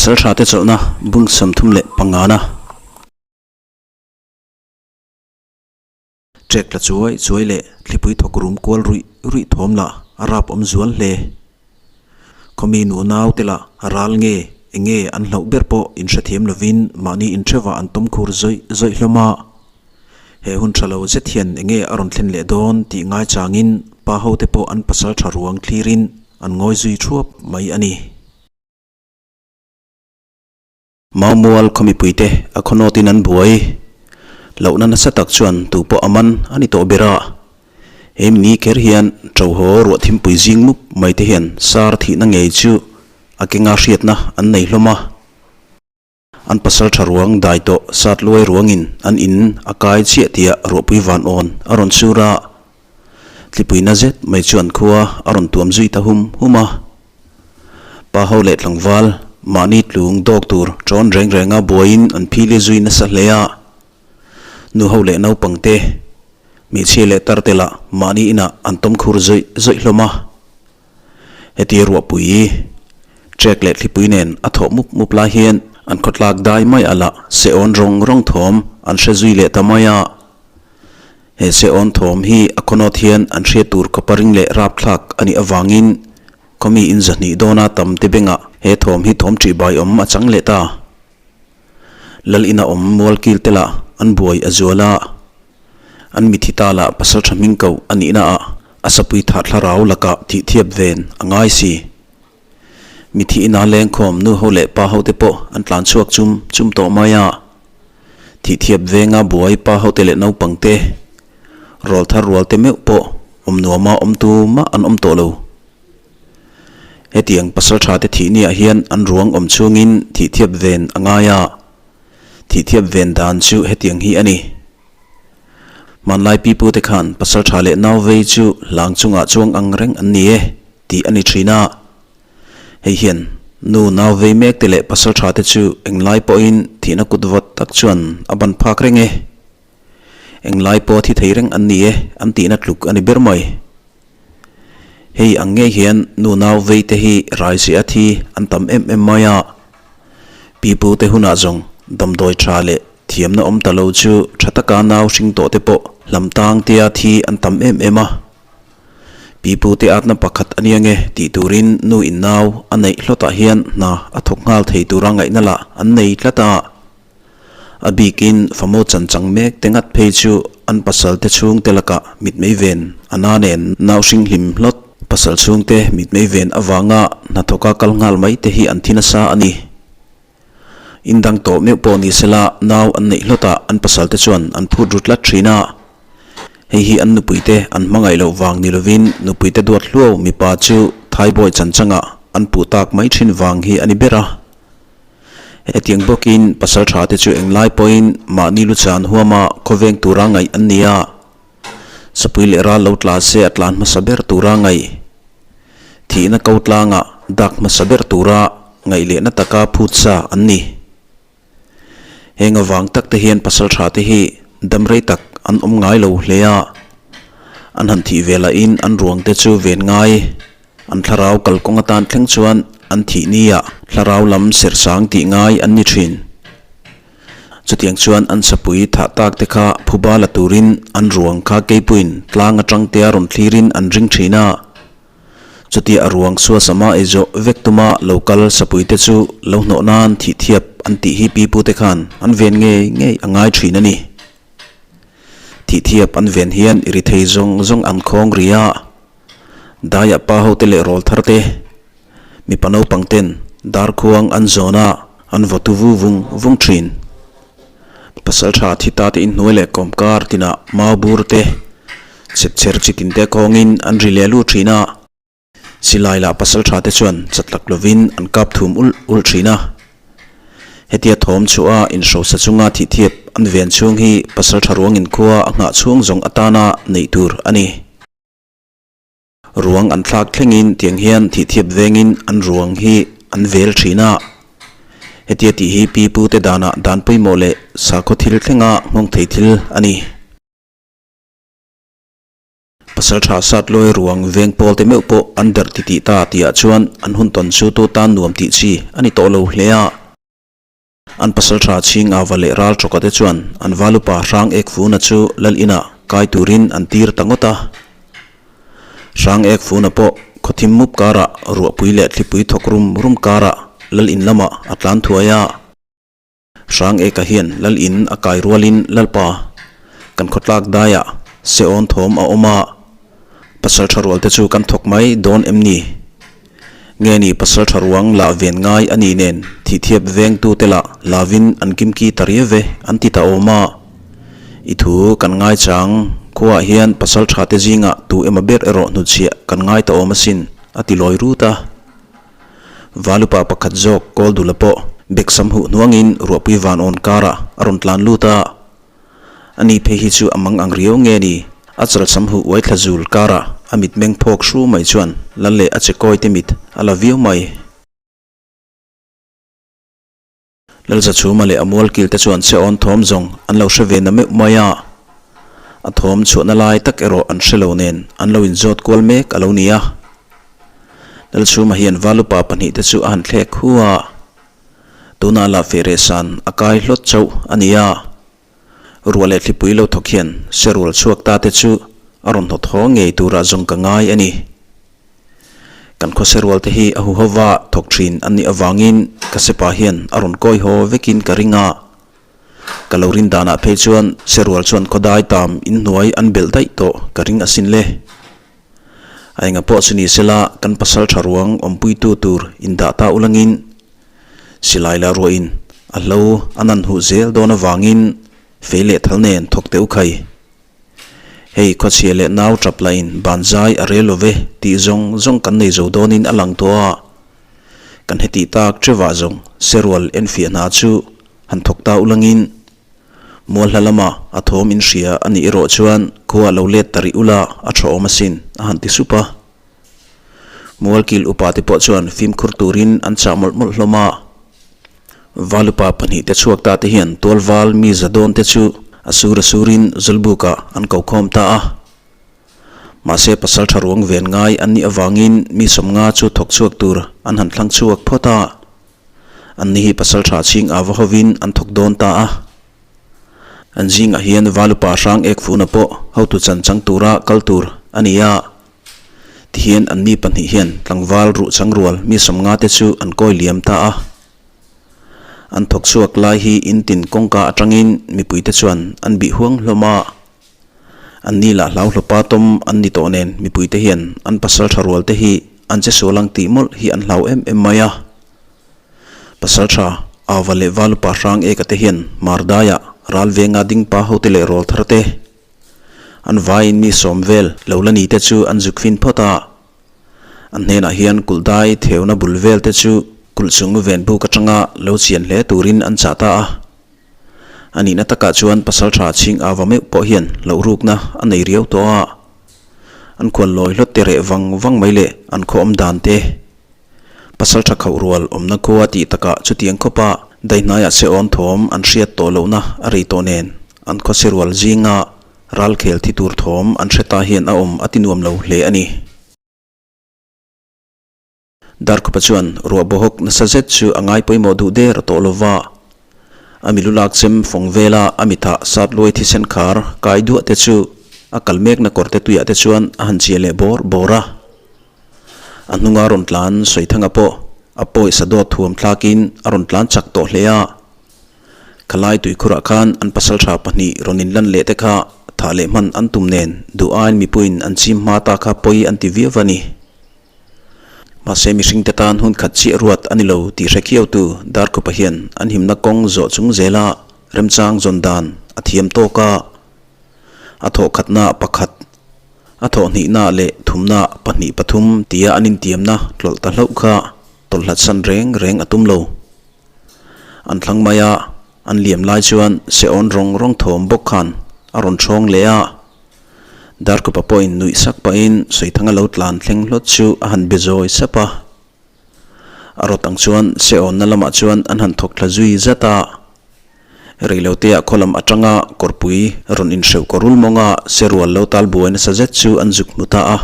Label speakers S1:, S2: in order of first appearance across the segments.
S1: Pasalṭhate chawlhna bung 35 na. Ṭek tla chuai chuai leh thlipui thawk rum kual ruih ruih thawm lah a rap awm zual hle. Khawmi nu naute lah a ral nge eng nge an hlauh ber pawh inhrethiam lovin mahni inhrevah an tawm khur zawih zawih hlawm a. He hun tha lo zet hian eng nge a rawn thlen leh dawn tih ngaichangin pa hote pawh an pasal tha ruang thlirin an ngawi zui thuap mai a ni. Maumual khaw mipuite a khaw nawtin an buai lohna nasa tak chuan tu pawh a man a ni tawh ber a. He mini kher hian ṭo haw ruah thimpui zing mup mai te hian sar thihna ngei chu a kenga hriatna an nei hlawm a. An pasal tha ruang dai tawh sat luai ruangin an in a kai chiah tia ruahpui van awn a rawn sur a. Thlipui na zet mai chuan khua a rawn tuam zui ta hum hum a. Pa ho leh tlangval mahni tlung dawk tur ṭawn reng renga buaiin an phili zui nasa hle a. Nu ho leh naupang te, hmeichhia leh tar te lah mahni inah an tawm khur zawih zawih hlawm a. Heti ruahpui, trek leh thlipui nen a thawh mup mup lai hian an khawtlak dai mai a lah seawn rawng rawng thawm an hre zui leh ta mai a. He seawn thawm hi a khawnawt hian an hriat tur khawpa ring leh rapthlak a nih avangin khawmi in zahnih dawna tam te bengah he thawm hi thawm ṭihbai awm a chang leh ta. Lal ina awm mualkil te lah an buai a zual a. An mithi ta lah pasal tha hming koh a nihna ah a sapui thah thlarau lakah thih thiap ven a ngai si. Mithi ina lengkhawm nu ho leh pa ho te pawh an tlan chhuak chum chum tawh mai a. Thih thiap venga buai pa ho te leh naupang te, rawl thar rual te meuh pawh awm nuama awm tu mah an awm tawh lo. Hetiang pasal tha te thih niah hian an ruang awm chungin thih thiap ven a ngai a. Thihthiap ven dan chu hetiang hi a ni. Hmanlai pipute khan pasal tha leh nau vei chu hlang chungah chuang ang reng an ni e tih a ni thin a. Hei hian nu nau vei mek te leh pasal tha te chu englai pawhin thihna kut vawt tak chuan a ban phak reng e. Englai pawh thi thei reng an ni e an tihna tluk a ni ber mai. Hei ang ngei hian nu nau vei te hi rai ziah thi an tam em em mai a. Pipu te hunah zawng damdawi tha leh thiamna awm ta lo chu tha taka nau hring tawh te pawh hlam tang tia thi an tam em em a. Pipu te atna pakhat a nia nge tih turin nu in nau a neih hlawtah hian hna a thawk nghal thei tura ngaihna lah an nei tlat a. A bikin famo chan chang mek te ngat phei chu an pasal te chhungte lakah mitmei ven a na nen nau hring hlim hlawt. Pasal chhungte mitmei ven avanga hnathawka kal nghal mai te hi an thi nasa a ni. Indang tawh meuh pawh ni sela nau an neih hlawtah an pasal te chuan an phut ru tlat thin a. Hei hi an nupuite an hmangaih loh vang ni lovin nupuite duat hluau mipa chu thaibawi chan changah an puh tak mai thin vang hi a ni ber a. Hetiang bawkin pasal tha te chu englai pawhin mahni lu chan huama khawveng tura ngaih an ni a, sapui leh ral lo tla se a tlan hmasa ber tura ngaih, thihna ko tlangah dak hmasa ber tura ngaih lehna taka phut sa an ni. Heng avang tak te hian pasal tha te hi dam rei tak an awm ngai lo hle a, an han thih ve lahin an ruang te chu ven ngai. An thlarau kalkawng atan thleng chuan an thih nia thlarau lam serhsang tih ngai an ni thin. Chutiang chuan an sapui thah tak te kha phuba la turin an ruang kha keipuiin tlang atang tea rawn thlirin an ring thin a. Chutia a ruang suasama ei zawh vek tuma lo kal sapui te chu lo hnawh nan thih thiap an tih hi pipu te khan an ven ngei ngei a ngai thin a ni. Thihthiap an ven hian i ri thei zawng zawng an khawng ri a. Daiah pa hote leh rawl thar te, mipa naupang ten darkhuang an zawn a, an vaw tu vu vung vung thin. Pasal tha thi ta te inhnuai leh kawmkar tinah mau bur te, chhepchher chitin te khawngin an ri leh lut thin a. Silai lah pasal tha te chuan chatlak lovin an kap thum ulh ulh thin a. Hetia thawm chhuah a inhrosa chunga thihthiap an ven chhung hi pasal tha ruangin khua a nghah chhung zawng atana neih tur a ni. Ruang an thlak thlengin tiang hian thihthiap vengin an ruang hi an vel thin a. Hetia tih hi pi pu te danah dan pawimawh leh sakhaw thil thlenga nghawng thei thil a ni. Pasalṭha Satlawi ruang veng pawl te meuh pawh an derh titih ta tihah chuan an hun tawn chu tu tan nuam tih chi a ni tawh lo hle a. An pasalṭha Chhingava leh Ralṭawka te chuan an valupa Hrang Ekfuna chu lal inah kai turin an tir ta ngawt a. Hrang Ekfuna pawh khawthim mup karah ruahpui leh thlipui thawk rum rum karah lal in lamah a tlan thuai a. Hrang Eka hian lal in a kai rualin Lalpa, kan khawtlak daiah Seawn thawm a awm a, pasal tha rual te chu kan thawk mai dawn em ni? Nge ni pasal tha ruang lah ven ngai a nih nen thihthiap vengtu te lah lavin an kimki ta riau ve an ti ta awm a. I thu kan ngaichang khuaah hian pasal tha te zingah tu emaw ber erawh hnutchhiah kan ngai ta awm asin a ti lawi rut a. Valupa pakhat zawk Kawldula pawh Beksam huh hnuangin ruahpui van awn karah a rawn tlan lut a. Ani phei hi chu a mang ang riau nge ni? A chalsam huh uai thla zul karah a mitmeng phawk hru mai chuan lal leh a chekawi te mit a la viau mai. Lalzachhuma leh a mualkil te chuan Seawn thawm zawng an lo hre ve na meuh mai a. A thawm chhuahna lai tak erawh an hre lo nen an lo inzawt kual mek a lo ni a. Lalchhuma hian Valupa pahnihte chu a han thlek hu a, tunah lah fehrehsan a kai hlawt chauh a ni a. Ruah leh thlipui lo thawk hian serual chhuak ta te chu a rawn hnawt haw ngei turah zawng ka ngai a ni. Kan khawse rual te hi a huhova thawk thin an nih avangin ka sepa hian a rawn kawi haw vekin ka ring a. Ka lo rin danah phei chuan serual chuan khawdai tam inhnuai an belh daih tawh ka ring asin le. A enga pawh chu ni sela kan pasal tha ruang awmpuitu tur indah ta ulangin silai la ruahin a hlo a nan huh zel dawn avangin fei leh thal nen thawk teh u khai. Hei khawchhia leh nau tap lahin banzai a rel lo ve tih zawng zawng kan nei zo dawnin a lang tawh a. Kan heti tak thevah zawng serual enfiah hna chu han thawk ta ulangin Mualhla lama a thawm in hria a nih erawh chuan khua lo let ta rih ula a tha awm asin a han ti sup a. Mualkil upa te pawh chuan fimkhur turin an chah mawlh mawlh hlawm a. Valupa pahnih te chhuak ta te hian tualval mi za dawn te chu a sur a surin Zawlbukah an ko khawm ta a. Mahse pasal tha ruang ven ngai an nih avangin mi sawmnga chu thawk chhuak tur an han thlang chhuak phawt a. An ni hi pasal tha chhing a va hovin an thawk dawn ta a. An zingah hian Valupa hrang ek fuhna pawh hotu chan chang tura kal tur a ni a. Tihian an ni pahnih hian tlangval ruh chang rual mi sawmnga te chu an kawi liam ta a. An thawk chhuak lai hi in tin kawngka atangin mipuite chuan an bih huang hlawm a. An ni lah hlau hlawpa tawm an ni tawh nen mipuite hian an pasal tha rual te hi an che sual ang tih mawlh hi an hlau em em mai a. Pasal tha Ava leh Valupa hrang eka te hian Mardaiah ral venga ding pa hote leh rawl thar te an vaiin mi sawm vel lo la ni te chu an zuk fin phawt a. An hnenah hian kulh dai theuna bul vel te chu kulh chung ven buk atanga lo chian hle turin an chah ta a. A nihna takah chuan pasaltha chhing ava meuh pawh hian loh rukna a nei riau tawh a. An khual lawi hlawt te reh vang vang mai leh an khaw awm dan te. Pasaltha khauh rual awmna khua tih takah chutiang khawpa daihnaiah che awn thawm an hriat tawh lohna a rei tawh nen an khawsi rual zinga ralkhel thi tur thawm an hre ta hian a awm a ti nuam lo hle a ni. Darkhupa chuan ruah bawhawk nasa zet chu a ngai pawimawh duh der tawh lo va. A milu lak chem fawng vela a mithah sat luai thisen khar kai duah te chu a kal mekna kawrte tuiah te chuan a han chia leh bawr bawr a. A hnunga rawn tlan Sawithanga pawh a pawisa dawt thuam thlakin a rawn tlan chak tawh hle a. Khalai tuikhurah khan an pasaltha pahnih rawn inlan leh te kha thah leh hman an tum nen duh aiin mipuiin an chim hma ta kha pawi an ti viau a ni. Mahse mihringte tan hun khat chiah ruat a ni lo tih hre khiautu Darkhupa hian an himna kawng zawh chung zela remchang zawn dan a thiam tawk a. A thawh khatna pakhat, a thawh hnihna leh thumna pahnih pathum tia an intiamna tlawlh ta hlauh kha tawlhlat san reng reng a tum lo. An thlang mai a, an liam lai chuan seawn rawng rawng thawm bawk khan a rawn ṭhawng leh a. Darkhupa pawhin nuih sak pahin Sawithanga lo tlan thleng hlawt chu a han be zawi sap a. A rawt ang chuan Seawnna lamah chuan an han thawk thla zui zat a. Reilotea khaw lam atanga kawrpui rawn inhreuh kawrul mawnga serual lo tal buai nasa zet chu an zuk hmu ta a.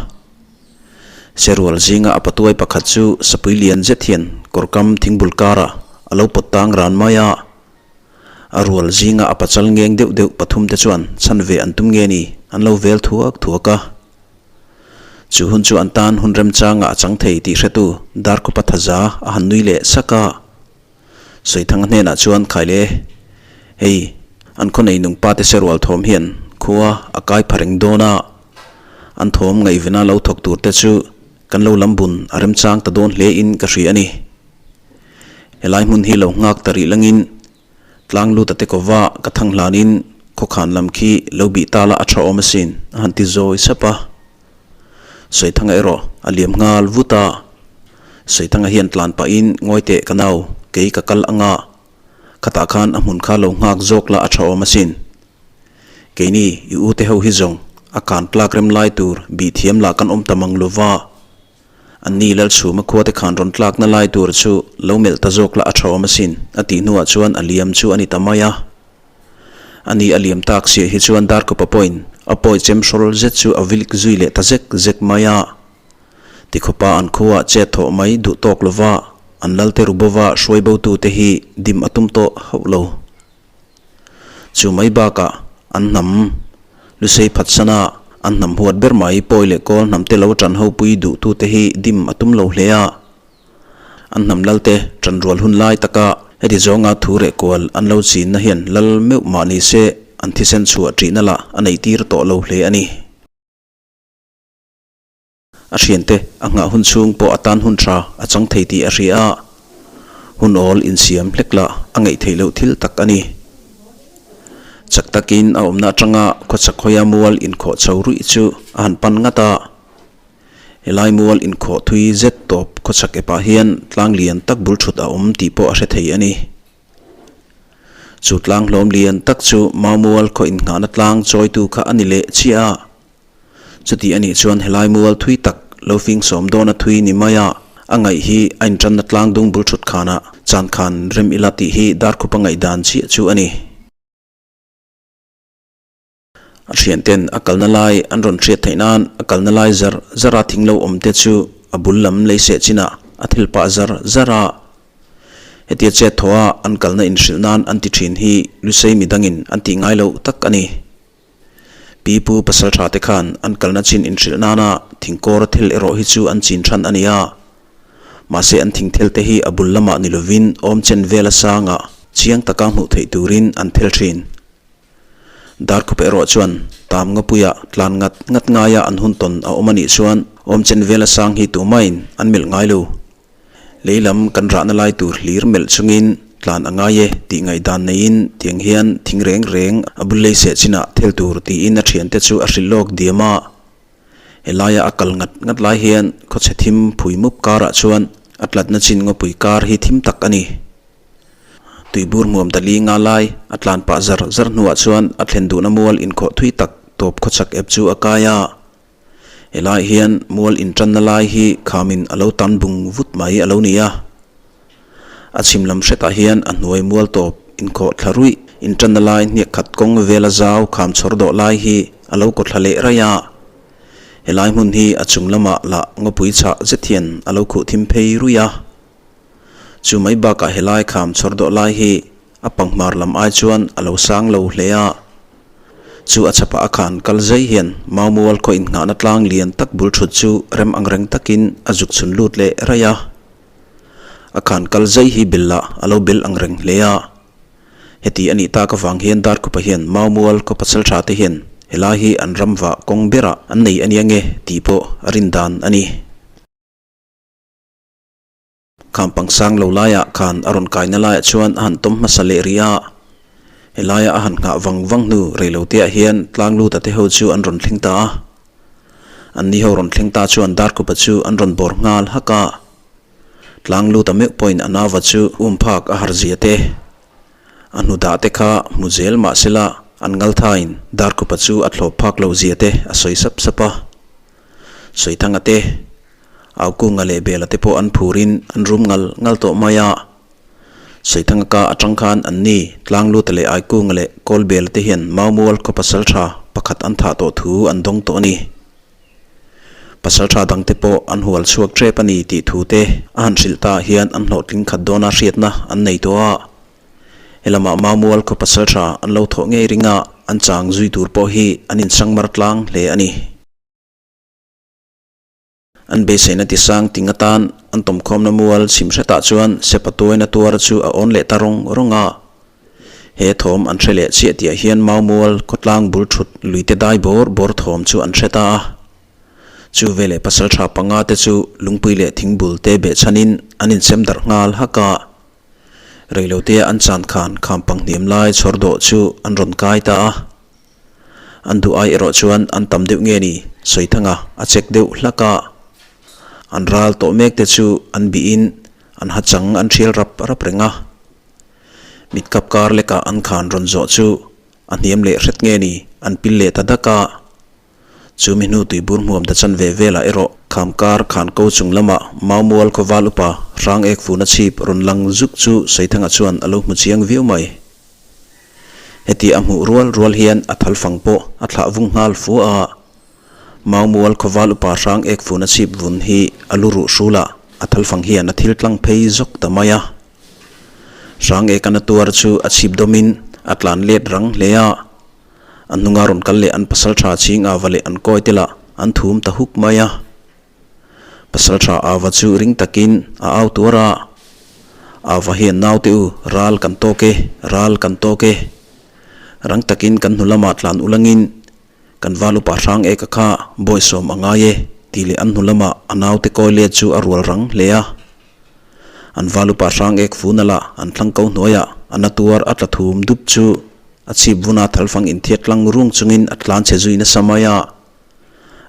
S1: Serual zinga a patuai pakhat chu sapui lian zet hian kawrkam thingbul karah a lo pawt tang ran mai a. A rual zinga a pachal ngeng deuh deuh pathum te chuan chhan ve an tum nge ni an lo vel thuak thuak a. Chu hun chu an tan hun remchangah a chang thei tih hretu Darkhupa thaza a han nui leh sak a. Sawithanga hnenah chuan Khaile, Hei, an khaw nei nung pate serual thawm hian khua a kai pha reng dawn a, an thawm ngaihvena lo thawk tur te chu kan lo lam bun a remchang ta dawn hle in ka hria a ni. Helai hmun hi lo nghak ta rih langin tlang lut a te kova ka thang hlanin khawkhan lam khi lo bih ta la a tha awm asin a han ti zawi sap a. Sawithanga erawh a liam nghal vut a, Sawithanga hian tlan pahin ngawi teh ka nau, kei ka kal anga, khatah khan a hmun kha lo nghak zawk la a tha awm asin. Keini i u te ho hi zawng a kan tlak rem lai tur bih thiam lah kan awm ta mang lo va, anni Lalchhuma khua te khan rawn tlakna lai tur chu lo melh ta zawk la a tha awm asin a tih hnuah chuan a liam chu a ni ta mai a. A ni a liam tak siah hi chuan Darkawpa pawhin a pawi chem hrawl zet chu a vilik zui leh ta zek zek mai a. Tikhawpa an khuaah chet thawh mai duh tawk lova an lalte rubova hruai botute hi dim a tum tawh hauh lo. Chu mai bakah an hnam Lusei phatsana an hnam huat ber mai pawi leh kawl hnamte lo tan hopui duhtute hi dim a tum lo hle a. An hnam lalte ṭanrual hun lai taka heti zawnga thu reh kual an lo chinna hian lal meuh mah ni se an thisen chhuah ṭihna lah a neih tir tawh lo hle a ni. A thiante a nghah hun chhung pawh a tan hun ṭha a chang thei tih a hria a, hun awl insiam hlek lah a ngaih theih loh thil tak a ni. Chak takin a awmna aṭanga khawchhak hawia mual inkhawh chho ruih chu a han pan ngat a. Helai mual inkhawh thui zet tawp khawchhak epah hian tlang lian tak bul thut a awm tih pawh a hre thei a ni. Chu tlang hlawm lian tak chu Mau mual khaw innghahna tlang chawitu kha a ni leh chiah a. Chuti a nih chuan helai mual thui tak lo fing sawm dawna thui ni mai a, a ngaih hi a intanna tlang dung bul thut khanah chan khan rem ila tih hi Darkhupa ngaihdan chiah chu a ni. A thianten a kalna lai an rawn hriat theih nan a kalna lai zar zar a thing lo awm te chu a bul lam lei seh chinah a thil pah zar zar a. Hetia chet thaw a an kalna inhrilh nan an ti thin hi Lusei midangin an tih ngai loh tak a ni. Pi pu pasal tha te khan an kalna chin inhrilh nana thingkawr thil erawh hi chu an chin than a ni a. Mahse an thingthel te hi a bul lamah ni lovin awm chen vela sangah chiang taka hmuh theih turin an thel thin. Darkhup erawh chuan tam ngapuia tlan ngat ngat ngaia an hun tawn a awm a nih chuan awmchen vela sang hi tumahin an melh ngai lo. Lei lam kan rahna lai tur hlir melh chungin tlan a ngai e tih ngaihdan neiin tiang hian thing reng reng a bul lei seh chinah thel tur tiin a thiante chu a hrilh lawk diam a. Helaia a kal ngat ngat lai hian khawchhe thim phui mup karah chuan a tlatna chin ngawpui kar hi thim tak a ni. Tuibur hmuam ta li nga lai a tlan pah zar zar hnuah chuan a thlen duhna mual inkhawh thui tak tawp khawchhak ep chu a kai a. Helai hian mual intanna lai hi khamin a lo tan bung vut mai a lo ni a. A chhim lam hretah hian a hnuai mual tawp inkhawh thla ruih intanna lai hniak khat kawng vela zau kham chhawr dawh lai hi a lo kaw thla leh raih a. Helai hmun hi a chung lamah lah ngawpui chhah zet hian a lo khuh thim phei ruih a. Chu mai bakah helai kham chhawr dawh lai hi a panghmar lam ai chuan a lo sang lo hle a. Chu a chhapah a khan kal zai hian Maumual khaw innghahna tlang lian tak bul thut chu rem ang reng takin a zuk chhun lut leh raih a. A khan kal zai hi bel lah a lo bel ang reng hle a. Heti a nih tak avang hian Darkhupa hian Maumual khaw pasal tha te hian helai hi an ram vah kawng berah an nei a nia nge tih pawh a rin dan a ni. Kham pangsang lo laiah khan a rawn kaina laiah chuan a han tawm hmasa leh rih a. Helaia a han nghah vang vang hnu reiloteah hian Tlangluta te ho chu an rawn thleng ta a. Anni ho rawn thleng ta chuan Darkhupa chu an rawn bawr nghal hak a. Tlangluta meuh pawhin a nauva chu um phak a har zia te, a hnu dah te kha hmu zel mahsela an ngalthain Darkhupa chu a thlawp phak lo zia te a sawi sap sap a. Sawithanga te, Aukunga leh Bela te pawh an phurin an rum ngal ngal tawh mai a. Saithanga ka atang khan an ni Tlangluta leh Aikunga leh Kawlbela te hian Maumual khaw pasaltha pakhat an thah tawh thu an dawng tawh a ni. Pasaltha dangte pawh an hual chhuak tep a ni tih thu te a han hrilh ta hian an hlawhtling khat dawna hriatna an nei tawh a. Helamah Maumual khaw pasaltha an lo thawh ngei ringa an chang zui tur pawh hi an insangmar tlang hle a ni. An beiseina tisang ting atan an tawmkhawmna mual chhim hretah chuan Sepa tuaina tuar chu a awn leh ta rawng rawng a. He thawm an hre leh chiah tihah hian mau mual khawtlang bul thut luite dai bawr bawr thawm chu an hre ta a. Chu veleh pasaltha panga te chu lungpui leh thingbul te behchhanin an insem darh nghal hak a. Reilotea an chan khan khampang hniam lai chhawr dawh chu an rawn kai ta a. An duh ai erawh chuan an tam deuh nge ni? Sawithanga a check deuh hlak a. An ral tawh mek te chu an bihin an ha chang an thial rap rap reng a. Mit kap kar lekah an khan rawn zawh chu a hniam leh hret nge ni? An pil leh ta dak a. Chu mi hnu tuibur hmuam ta chan ve velah erawh kham kar khan ko chung lamah Maumual khawval upa hrang ek funa chhip rawn lang zuk chu Sawithanga chuan a lo hmu chiang viau mai. Heti a hmuh rual rual hian a thal fang pawh a thlah vung nghal fu a. Maumual khawval upa hrang ek funa chhip vun hi a lu ruh hrul a, a thal fang hian a thil tlang phei zawk ta mai a. Hrang ek an a tuar chu a chhip dawmin a tlan let rang hle a. A hnunga rawn kal leh an pasal tha chhing ava leh an kawi te lah an thum ta huk mai a. Pasalṭha Ava chu ring takin a au tuar a, Ava hian naute u, ral kan tawk e, ral kan tawk e. Rang takin kan hnu lamah tlan ulangin kan val upa hrang eka kha bawisawm a ngai e tih leh an hnu lamah a naute kawi let chu a rual rang hle a. An val upa hrang ek funa lah an thlang ko hnuaiah a na tuar a tla thum dup chu a chhip vuna thalfang inthiat tlang rung chungin a tlan chhe zui nasa mai a.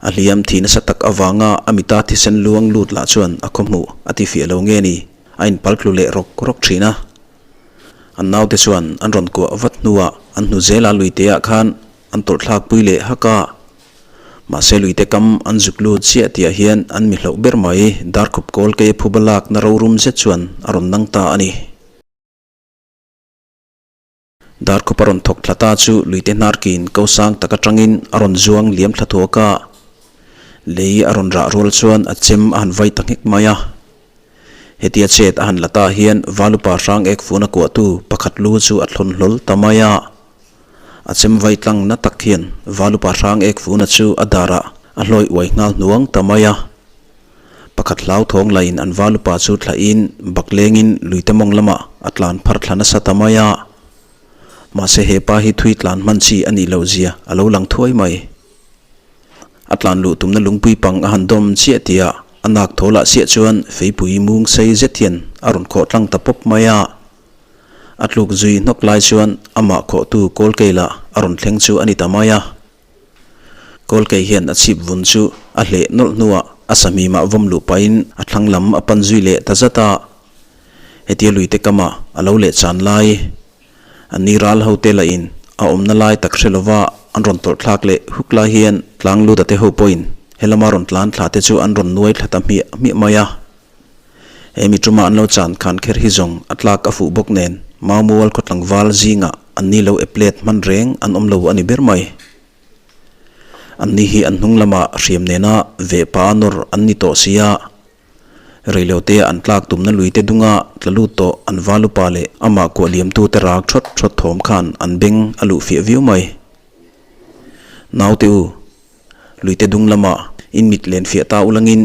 S1: A hliam thih nasa tak avanga a mita thisen luang lut lah chuan a khaw hmuh a ti fiah lo nge ni, a inpal tlu leh rawk rawk thin a. An naute chuan an rawn kuah vat hnuah an hnu zela luiteah khan an tawlh thlak pui leh hak a. Mahse luite kam an zuk lut chiah tihah hian an mi hloh ber mai darkhup kawl kei phuba lakna rorum zet chuan a rawn nang ta a ni. Darkhup a rawn thawk thla ta chu luite hnarkin ko sang tak atangin a rawn zuang liam thla thuak a. Lei a rawn rah rual chuan a chem a han vai ta nghek mai a. Hetia chet a han la ta hian Valupa hrang ek funa kuahtu pakhat lu chu a thlawn hlawl ta mai a. A chem vai tlang na tak hian Valupa hrang ek funa chu a darah a hlawi uai nghal hnuang ta mai a. Pakhat hlauthawng laiin an valupa chu thlahin bak lengin luite mawng lamah a tlan phar thla nasa ta mai a. Mahse he pa hi thui tlan hman chi a nih loh zia a lo lang thuai mai. A tlan luh tumna lungpui pang a han dawm chiah tihah a nak thaw lah siah chuan feipui mung sei zet hian a rawn khawh tlang ta pawp mai a. A tluk zui hnawk lai chuan amah khawhtu kawlkei lah a rawn thleng chu a ni ta mai a. Kawlkei hian a chhip vun chu a hleh nawlh hnuah a sahmimah vawm luh pahin a thlang lam a pan zui leh ta zat a. Hetia luite kamah a lo leh chan lai. An ni ral ho te lahin a awmna lai tak hre lova an rawn tawlh thlak leh huk lai hian tlang lut a te ho pawhin helama rawn tlan thla te chu an rawn nuai thla ta hmiah hmiah mai a. He mi tuma an lo chan khan kher hi zawng a tlak a fuh bawk nen Maumual khaw tlangval zingah an ni lo eplet hman reng an awm lo a ni ber mai. An ni hi an hnung lamah hriam nena veh pa nawr an ni tawh si a, reilotea an tlak tumna luite dunga tla lut tawh an valupa leh amah kuah liamtute rak thawt thawt thawm khan an beng a luh fiah viau mai. Naute u, luite dung lamah in mit len fiah ta ulangin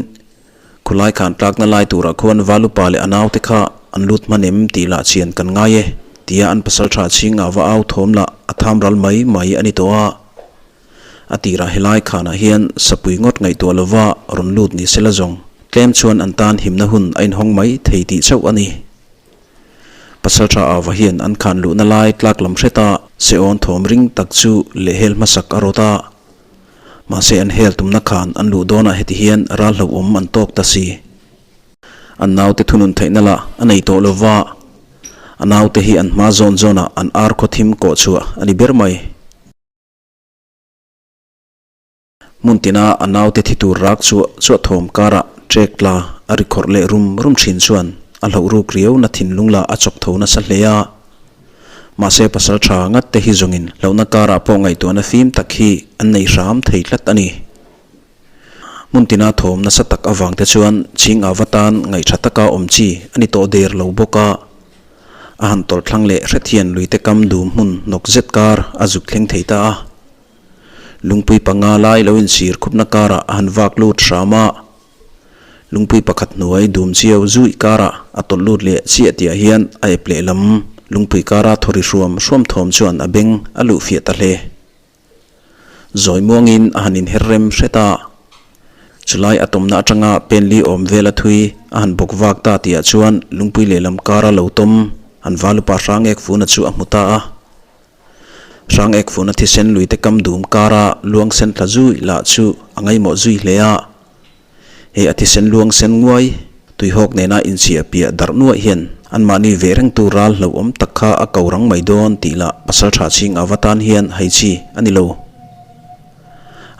S1: Khulai khan tlakna lai turah khuan Valupa leh a naute kha an lut hman em tih lah chian kan ngai e, tia an pasaltha chhingah va au thawm lah a tham ral mai mai a ni tawh a. A tirah helai khanah hian sapui ngawt ngaihtuah lova rawn lut ni sela zawng tlem chuan an tan himna hun a inhawng mai thei tih chauh a ni. Pasaltha Ava hian an khan luhna lai tlak lam hreta seawn thawm ring tak chu lehhel hmasak a rawt a. Mahse an hel tumna khan an luh dawnah heti hian ral hlauhawm an tawk ta si. An naute thunun theihna lah a nei tawh lova, a naute hi an hma zawn zawnah an ar khaw thim kawh chhuah a ni ber mai. Hmun tina a naute thi tur rak chuah chuah thawm karah ṭek tla a ri khawrh leh rum rum ṭhin chuan. a hlauh ruk riau na thinlung lah a chawk tho nasa hle a. Mahse pasal tha ngat te hi zawngin hlauhna karah pawh ngaihtuahna fim tak hi an nei hram thei tlat a ni. Hmun tina thawm nasa tak avang te chuan chhing ava tan ngaihṭha taka awm chi a ni tawh der lo bawk a. A han tawlh thlang leh hret hian luite kam dum hmun hnawk zet kar a zuk thleng thei ta a. Lungpui panga lai lo insir khupna karah a han vak lut hram a. Lungpui pakhat hnuai dum chiau zuih karah a tawlh lut leh chiah tihah hian a ep lehlam lungpui kara thawri hruam hruam thawm chuan a beng a luh fiah ta hle. Zawi muangin a han inher rem hret a, chulai a tawmna atanga penli awm vel a thui a han bawk vak ta tihah chuan lungpui lehlam kara lo tawm an valupa hrang ek funa chu a hmu ta a. Hrang ek funa thisen luite kam dum kara luang sen tla zui lah chu a ngaimawh zui hle a. Hei a thisen luang sen nguai, tuihawk nena inchhiah piah darh nuaih hian anmahni ve rengtu ral hlauhawm tak kha a ko rang mai dawn tih lah pasaltha chhing ava tan hian hai chi a ni lo.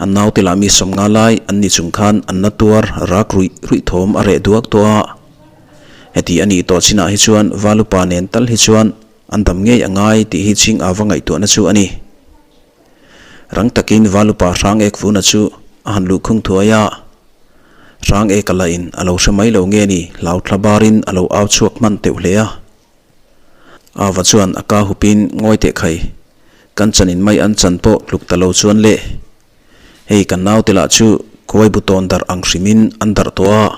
S1: An naute lah mi sawmnga lai an ni chung khan an na tuar rak ruih ruih thawm a reh duak tawh a. Heti a nih tawh chinah hi chuan Valupa nen tal hi chuan an dam ngei a ngai tih hi chhing ava ngaihtuahna chu a ni. Rang takin Valupa hrang ek funa chu a han luh khung thuai a. Hrang ek a la in a lo hre mai lo nge ni hlau thla barin a lo au chhuak hman teuh hle a. Ava chuan a ka hupin ngawi teh khai, kan chan in mai an chan pawh tluk ta lo chuan le. Hei kan naute lah chu khuai bu tawn darh ang hrimin an darh tawh a.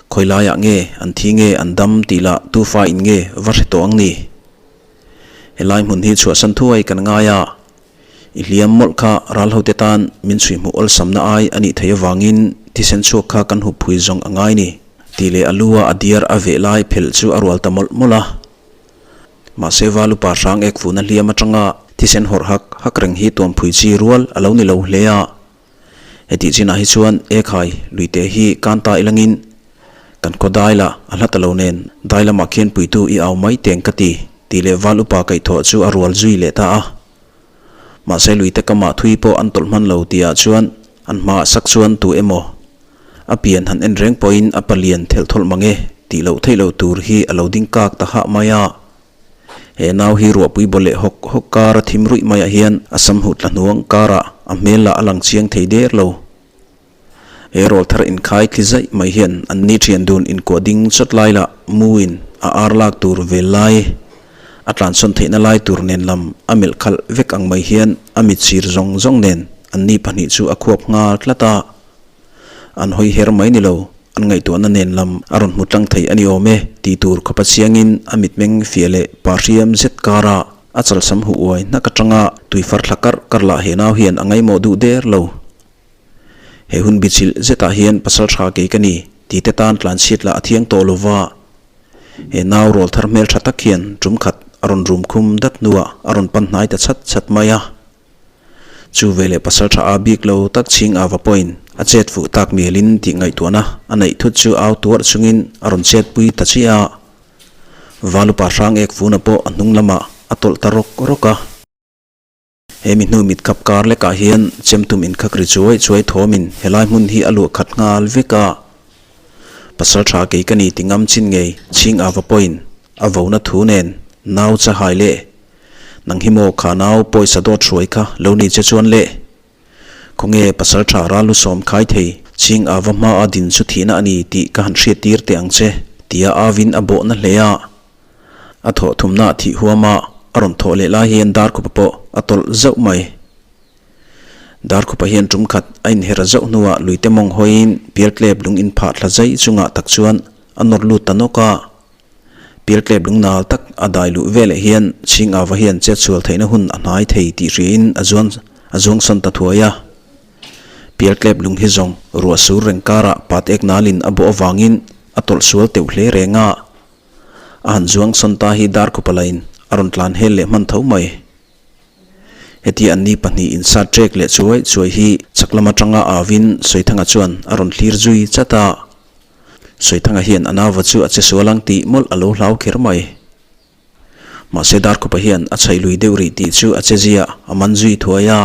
S1: Khawi laiah nge an thi nge an dam tih lah tufa in nge va hre tawh ang ni? Helai hmun hi chhuahsan thuai kan ngai a, i hliam mawlh kha ral hote tan min chhui hmuh awlsamna ai a nih theih avangin thisen chhuak kha kan hup phui zawng a ngai ni tih leh a lu a a diar a veh lai phelh chu a rual ta mawlh mawlh a. Mahse Valupa hrang ek fuhna hliam atanga thisen hawrh hak hak reng hi tuam phui chi rual a lo ni lo hle a. Hetih chinah hi chuan Ekhai luite hi kan ta ilangin kan khaw dai lah a hla ta lo nen dai lamah khian puitu i au mai teng ka ti tih leh val upa kaihthawh chu a rual zui leh ta a. Mahse luite kamah thui pawh an tawlh hman lo tihah chuan an hmaah sak chuan tu emaw a pian han en reng pawhin a palian thelh thawlh mang e tih loh theih loh tur hi a lo ding kak ta hah mai a. He nau hi ruahpui baw leh hawk hawk kar a thim ruih maiah hian a sam huh tla hnuang karah a hmel lah a lang chiang thei der lo. He rawl thar inkhai thli zaih mai hian an ni thian dun inkuah ding chawt lai lah muin a ar lak tur vel lai a tlansawn theihna lai tur nen lam a melh khalh vek ang mai hian a mit sir zawng zawng nen an ni pahnih chu a khuap nghal tlat a. An hawi her mai ni lo, an ngaihtuahna nen lam a rawn hmu tlang thei a ni awm e tih tur khawpa chiangin a mitmeng fiah leh pa hriam zet kara a chalsam huh uai hnak atanga tui far thla karh karh lah he nau hian a ngaimawh duh der lo. He hun bichilh zetah hian pasal tha kei ka ni tih te tan tlanchhiat lah a thiang tawh lo va, he nau rawl thar hmel tha tak hian tum khat a rawn rum khum dat hnuah a rawn pan hnai ta chhat chhat mai a. Chu veleh pasal tha a bik lo tak chhing ava pawhin a chet fuh tak mialin tih ngaihtuahna a neih thut chu au tuarh chungin a rawn chet pui ta chiah a. Valupa hrang ek funa pawh a hnung lamah a tawlh ta rawk rawk a. He mi hnu mit khap kar lekah hian chemtum inkhak ri chuai chuai thawmin helai hmun hi a luah khat nghal vek a. Pasal tha kei ka ni ti ngam chin ngei chhing ava pawhin a vona thu nen nau chahai leh Nang hi maw kha nau pawisa dawt hruai kha lo ni che chuan le. Khawnge pasal tha ral lu sawm khai thei chhing a va hma a din chu thihna a ni tih ka han hriat tir teh ang che tia avin a bawhna hle a. A thawh thumna thih huama a rawn thawh leh lai hian Darkhupa pawh a tawlh zauh mai. Darkhupa hian tum khat a inher zauh hnuah luite mawng hawiin pialtlep lung inphah thla zai chungah tak chuan a nawr lut ta nawk a. Pialtlep lungnal tak a dai luh veleh hian chhing ava hian chetsual theihna hun a hnai thei tih hriain a zuan a zuangsawn ta thuai a. Pialtlep lung hi zawng ruah sur reng karah pat ek nalin a bawh avangin a tawlh sual teuh hle reng a. A han zuangsawn ta hi Darkhupa lain a rawn tlan hel leh hman tho mai. Heti anni pahnih insat trek leh chuai chuai hi chak lam atanga avin Sawithanga chuan a rawn thlir zui chat a. Sawithanga hian a nauva chu a che sual ang tih mawlh a lo hlau kher mai. Mahse Darkhupa hian a chhaih lui deuh rih tih chu a che zia a man zui thuai a.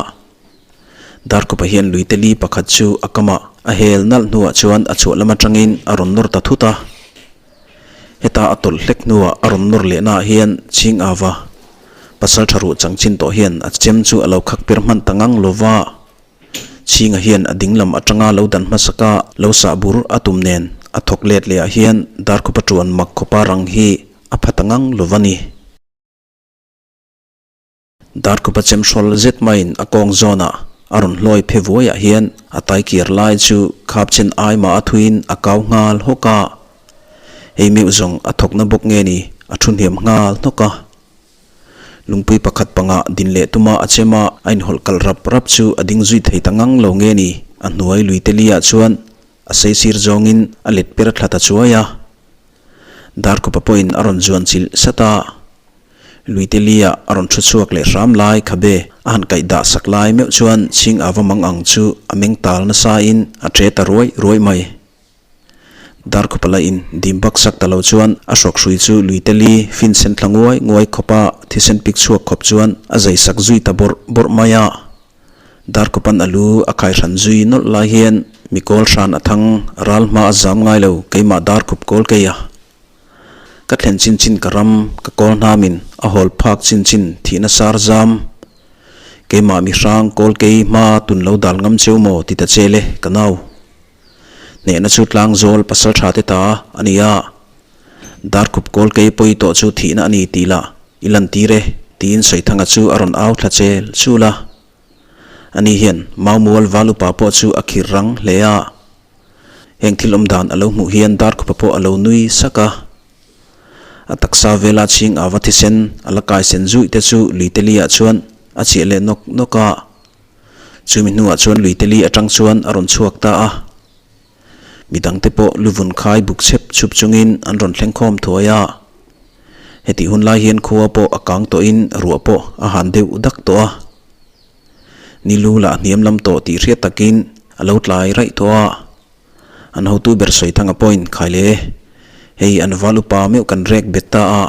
S1: Darkhupa hian luite li pakhat chu a kamah a hel nalh hnuah chuan a chhuah lam atangin a rawn nawr ta thut a. Heta a tawlh hlek hnuah a rawn nawr leh naah hian chhing ava pasaltha ruh changchin tawh hian a chem chu a lo khak per hman ta ngang lo va. Chhinga hian a dinglam atanga lo dan hmasaka lo sah bur a tum nen a thawk let leh ah hian Darkhupa tuan mak khawpa rang hi a pha ta ngang lo va ni. Darkhupa chem hrawl zet maiin a kawng zawnah a rawn hlawi phe vuaiah hian a tai kir lai chu khap chen ai mah a thuiin a kau nghal hawk a. Hei meuh zawng a thawkna bawk nge ni a thu hniam nghal hnawk a. Lungpui pakhat pangah din leh tuma a chem a, a inhawlh kalh rap rap chu a ding zui thei ta ngang lo nge ni a hnuai lui te liah chuan a saisir zawngin a let per thla ta chuai a. Darkhupa pawhin a rawn zuan chilh sat a. Luite lia a rawn thu chhuak leh hram lai khabe a han kaih dah sak lai meuh chuan chhing ava mang ang chu a meng tal nasa in a tre ta ruai ruai mai. Darkhupa la in dim bak sak ta lo chuan a hrawk hrui chu luite li fin sen thla nguai nguai khawp a thisen pik chhuak khawp chuan a zai sak zui ta bawrh bawrh mai a. Darkhupan a lu a khai hran zui nawlh lai hian mi kawl hran a thang ral hma a zam ngai lo keimah Darkhup kawl kei a. Ka thlen chin chin ka ram, ka kawl hnamin a hawl phak chin chin thihna sar zam. Keimah mi hrang kawl kei hma tun lo dal ngam cheu maw ti ta che le ka nau. Hnehna chu tlang zawl pasal tha te ta a ni a. Darkhup kawl kei pawi tawh chu thihna a ni tih lah i lan tir e tiin Sawithanga chu a rawn au thla chel chul a. Ani hian Maumual val upa pawh chu a khir rang hle a. Heng thil awm dan a lo hmuh hian Darkhupa pawh a lo nui sak a. A taksa vela chhing ava thisen a la kai sen zuih te chu Luiteli ah chuan a chiah leh nawk nawk a. Chumi hnuah chuan Luiteli atang chuan a rawn chhuak ta a. Midangte pawh luvun khai buk chep chhup chungin an rawn thleng khawm thuai a. Hetih hun lai hian khua pawh a kang tawhin ruah pawh a han deuh dak tawh a. Ni lu lah hniam lam tawh tih hriat takin a lo tlai raih tawh a. An hotu ber Sawithanga pawhin khai le, hei an val upa meuh kan rek bet ta a.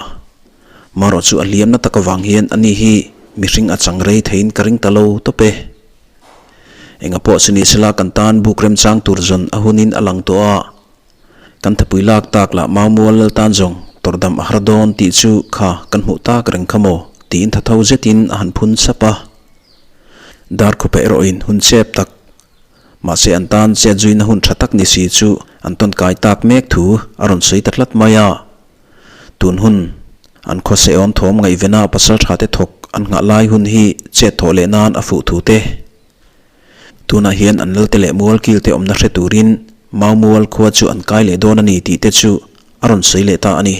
S1: Marawh chu a hliamna tak avang hian ani hi mihring a chang rei theiin ka ring ta lo tawp e. Enga pawh chu ni sela kan tan buk remchang tur zawn a hunin a lang tawh a. Kan thapui lak tak lah Maumual lal tan zawng tawrhdam a har dawn tih chu kha kan hmuh tak reng kha maw tiin tha tho zetin a han phun sap a. Darkhupa erawhin hun chep tak mahse an tan chet zuina hun tha tak ni si chu an tawn kai tak mek thu a rawn sawi ta tlat mai a. Tun hun an khawseiawm thawm ngaihvena pasal tha te thawk an nghah lai hun hi chet thawh leh nan a fuh thu te. Tunah hian an lalte leh mualkil te awmna hre turin Maumual khua chu an kai leh dawn a ni tih te chu a rawn sawi leh ta a ni.